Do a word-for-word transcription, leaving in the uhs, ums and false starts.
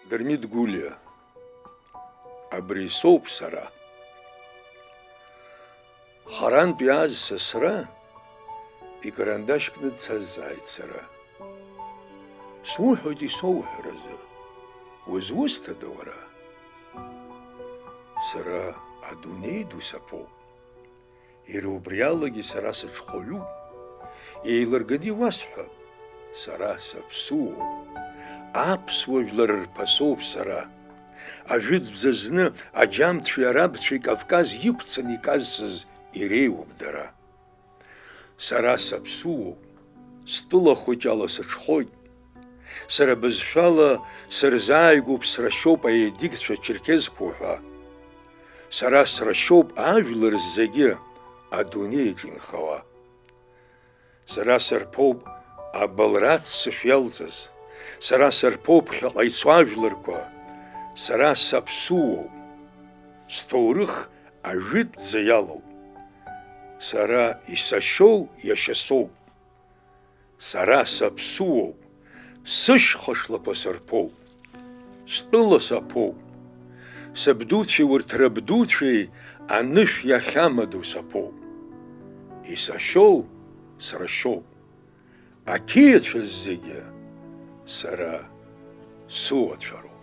Дырмит Гәлиа. Абри соуп сара. Харантә иааз сасра икарандашь кны дсазҵааит сара. Суҳәоит исоуҳәаразы, узусҭада уара? Сара адунеи ду саԥоуп. Иара убри алагьы сара сыҽхәаҩуп. Еилырганы иуасҳәап, сара саԥсуоуп. Аԥсуа жәлар рԥасоуп сара. Ажәытәӡа зны аџьамцәеи арабцәеи Кавказ иқәцаны иказсыз иреиуоуп дара. Сара саԥсуоуп, стәыла хәыҷ ала сыҽхәоит. Сара бызшәала сырзааигәоуп срашьоуп аедикцәа черкезқәоу ҳәа. Сара срашьоуп ажәлар зегьы адунеиаҿ инхауа. Сара сырԥоуп абылра аццышә иалҵыз, сара сырԥоуп ԥхьаҟа ицо ажәларқәа, сара саԥсуоуп, сҭоурых ажәытәӡа иалоуп. Сара исашьоу иашьа соуп. Сара саԥсуоуп, сышьха шлақәа сырԥоуп. Стәыла саԥоуп. Сабдуцәеи урҭ рабдуцәеи анышә иахьамадоу саԥоуп. Исашьоу срашьоуп. Ақьиацәа зегьы сара суацәароуп.